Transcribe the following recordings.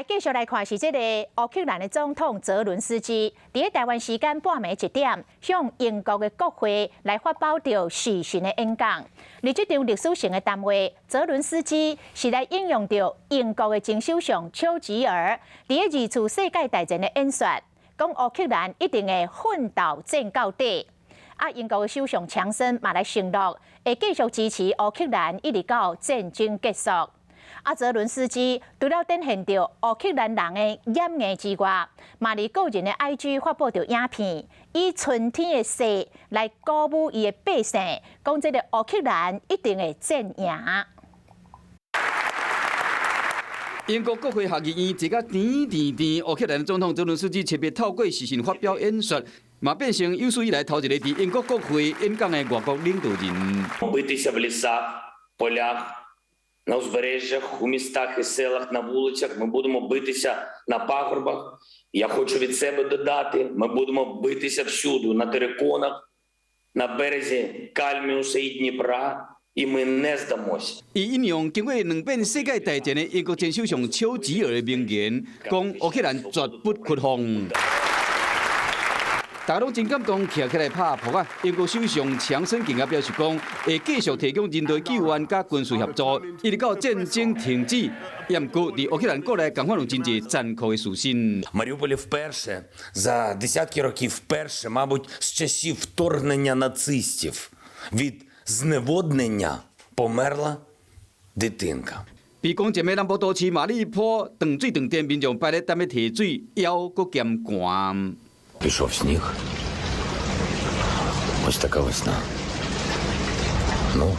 來繼續來看是這個烏克蘭的總統澤倫斯基，佇咧台灣時間半暝1點，向英國的國會來發表著視訊的演講。佇這場歷史性的談話，澤倫斯基是來引用著英國的前首相丘吉爾佇咧二次世界大戰的演說，講烏克蘭一定會奮鬥戰到底。啊，英國的首相強森嘛來承諾，會繼續支持烏克蘭一直到戰爭結束。啊，澤倫斯基除了展現著烏克蘭人的掩硬之外，嘛佇個人的 IG 發布著影片，以春天的勢來鼓舞伊的百姓，講這個烏克蘭一定會戰贏。英國國會下議院坐甲甜甜甜，烏克蘭總統澤倫斯基特別透過視訊發表演說，嘛變成有史以來頭一個佇英國國會演講的外國領導人。 Битися в лісах, полях, на узбережжях, у містах і селах, на вулицях. Ми будемо битися на пагорбах. Я хочу від себе додати, ми будемо битися всюди, на териконах, на березі Кальміуса і Дніпра, і ми не здамося. 伊引用經過兩遍世界大戰的英國前首相丘吉爾的名言，講烏克蘭絕不屈服。大家攏真感動，徛起來拍噗仔！英國首相強森更加表示講，會繼續提供人道救援佮軍事協助，一直到戰爭停止。也毋過，佇烏克蘭國內仝款有真濟殘酷的事實。 Маріуполі вперше за десятки років, вперше, мабуть, з часів вторгнення нацистів від зневоднення померла дитинка. 被攻佔的南部都市馬里波斷水斷電，民眾排咧等欲提水，猶閣兼寒。 Пішов сніг. Ось така весна. Ну,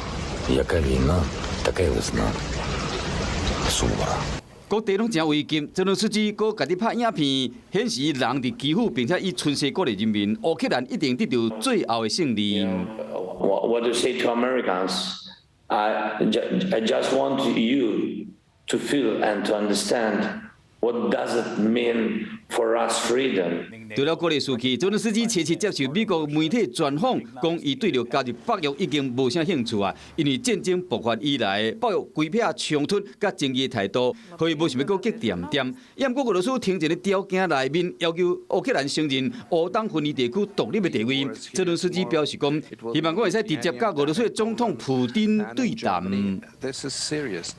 яка війна, така й весна. Сувора. 各地攏誠危急，澤倫斯基閣家己拍影片，顯示人佇基輔，並且以春勢鼓勵人民，烏克蘭一定得著最後的勝利。 What to say to Americans? I just want you to feel and to understand what does it mean for us freedom. 除了鼓勵士氣，澤倫斯基持續接受美國媒體專訪，講伊對著加入北約已經無啥興趣啊，因為戰爭爆發以來，北約規撇衝突佮爭議態度，所以無想欲閣激恬恬。也毋過俄羅斯停戰的條件內面要求烏克蘭承認烏東分離地區獨立的地位，澤倫斯基表示講，希望講會使直接佮俄羅斯的總統普丁對談。 This is serious.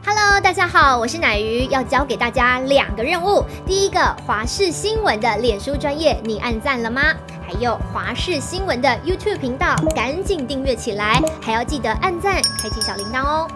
Hello，大家好，我是乃瑜，要交給大家兩個任務。第一個，華視新聞的臉書專頁，你按讚了嗎？還有華視新聞的 YouTube 頻道，趕緊訂閱起來，還要記得按讚，開啟小鈴鐺哦。